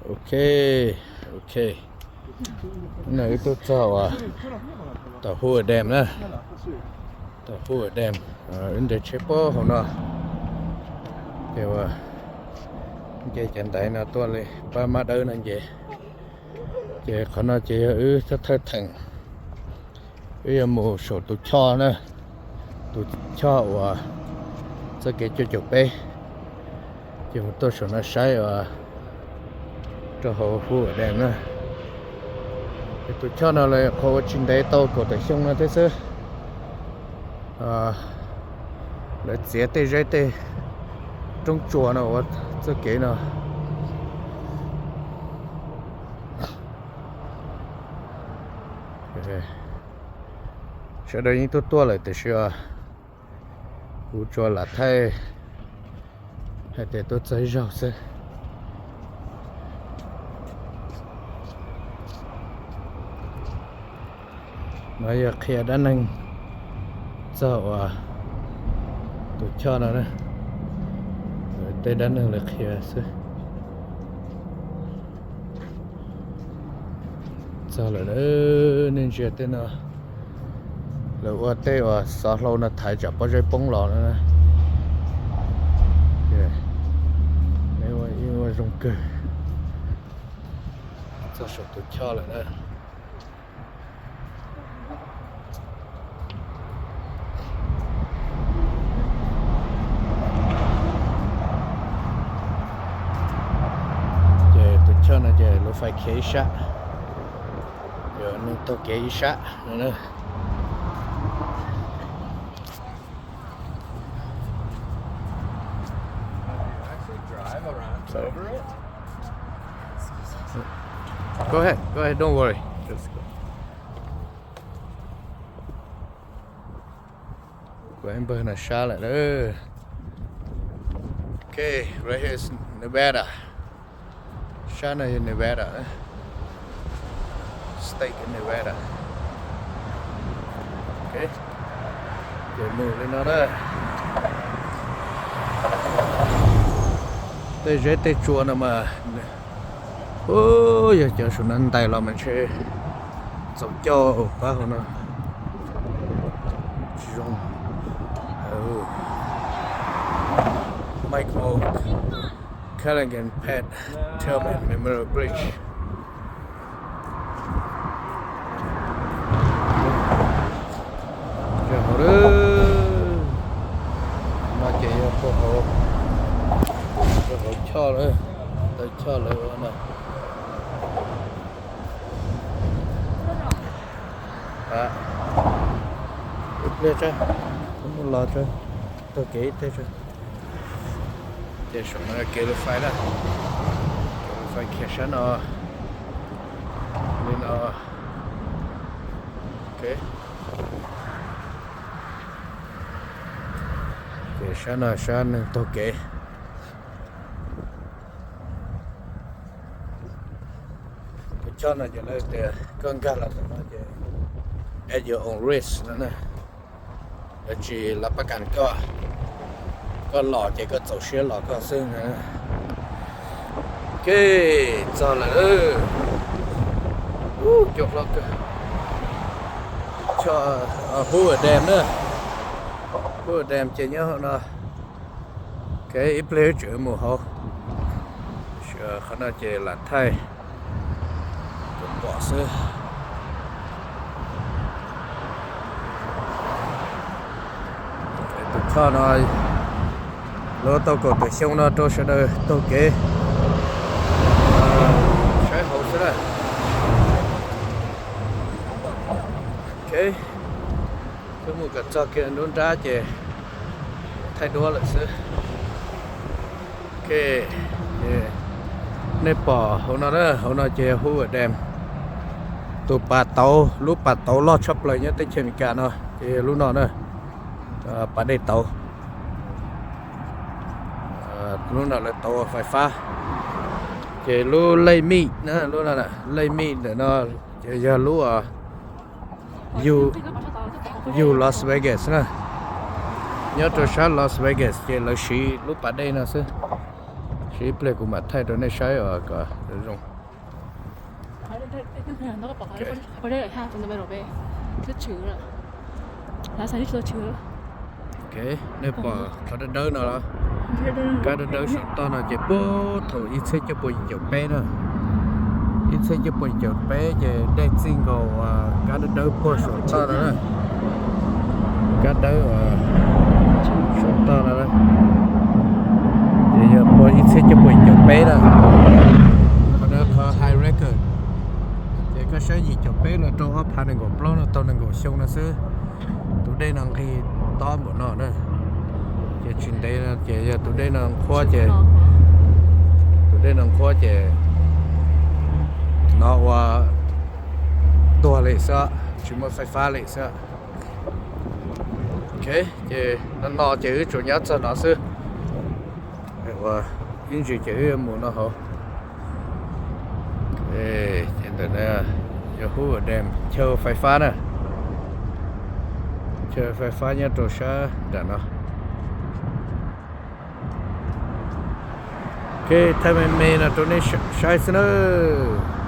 Ok, ok. No wb tuaj txog uas tom Hoover Dam na, tom Hoover Dam. Wb nres tsheb puag hauv no, ces uas nce cov ntaiv no tuaj li pab mab dawb no nce. Ces qhov no ces yog wb thawj theem, wb yuav mus saum tus choj na, tus choj uas txoj kev cuaj caum peb, ces mus tuaj saum no saib uas rau hauv Hoover Dam na. Es tus choj no lawv qhuav ua tsis ntev tau kaum tawm xyoo no thiab xwb. Lawv txiav tej zeb tej roob tsua no ua txoj kev no. Sawv daws yeej tuaj tuaj lawm tiam sis kuv tsuas lam thaij hais tias tuaj txog ib zaug xwb. No yog qhia dab neeg txog uas tus choj no, tej dab neeg lawv qhia xwb. Txog lawm, nej ntsia tej no, lawv ua tej uas xov hlau no thaiv tsam pob zeb poob los no. Ua zoo kawg. Txog saum tus choj lawm na. Ces tus choj no ces lub fais khiav ib sab, ces neeg taug kev ib sab no na. Go ahead, go ahead, don't worry. Just go. Kuv npawg no sab lawm. Ok, right here is Nevada. Sab no yog Nevada, state of Nevada. Ok, ces mus li no na. Tej zeb tej tsua no mas, yog cov saum no ntais los mas ntshe txaus coj pab hauv no. Tsis zoo. Michael Callaghan Pet Tillman Memorial Bridge. Hauv no ces yog rau hauv choj lawm, tawm choj lawm no. Ib pliag tso, mus los tso, taug kev ib teg tso. Ces saum no kev lub fais na, kev lub fais khiav sab no li no. Ok, ces sab no sab neeg taug kev. Tus choj no ces lawv tias koj nkag los tom no ces at your own risk no na. Lawv tsis lawv pab kam koj, koj los ces koj txaus siab los koj xwb na. Ok, txog lawm. Cua hlob kawg. Hoover Dam na. Hoover Dam ces nyob hauv no. Ok, ib pliag wb tseem mus hauv. Qhov no ces lam thaij kom pom xwb. Tus choj no lawv tau kaum tawm xyoo no rau sawv daws taug kev saib hauv xwb na. Ok, wb mus kom txog kiag nruab nrab ces thaij duab lawm xwb. Ok, nej pom hauv no na, hauv no ces Hoover Dam. Tus pas tauv, lub pas tauv loj tshaj plaws nyob teb chaws Amelikas no ces yog lub no na. Pas dej tauv. Lub no lawv tauv fais fab. Ces lub Lake Mead na, lub no Lake Mead ntawm no ces yog lub yug Las Vegas na. Nyob rau sab Las Vegas ces lawv siv lub pas dej no xwb. Ib pliag kuv mam thaij rau nej saib os kom zoo. Nej pom qhov dawb dawb no los? Kab dawb dawb saum toj no ces puag thaum ib txhiab cuaj pua yim caum peb na. Ib txhiab cuaj pua yim caum peb ces dej txij nkaus kab dawb dawb puag saum toj no na. Kab dawb saum toj no na. Ces yog puag ib txhiab cuaj pua yim caum peb na. Qhov no qhov high record. Ces koj saib yim caum peb los rau ob phav nees nkaum plaub no tau nees nkaum xyoo no xwb. Tus dej no nqig tob npaum no na. Ces tsis ntev no ces yog tus dej no qhuav ces, tus dej no qhuav ces no ua tuag li xwb, tsis muaj fais fab li xwb. Ok, ces no no ces wb tsuas nyob txog no xwb. Ua ib ntsis ces wb mus no hauv. Ces ntawm no yog Hoover Dam chaw fais fab na. Chaw fais fab nyob rau sab nram no. Ok, thaij me me no rau nej saib xwb nawb.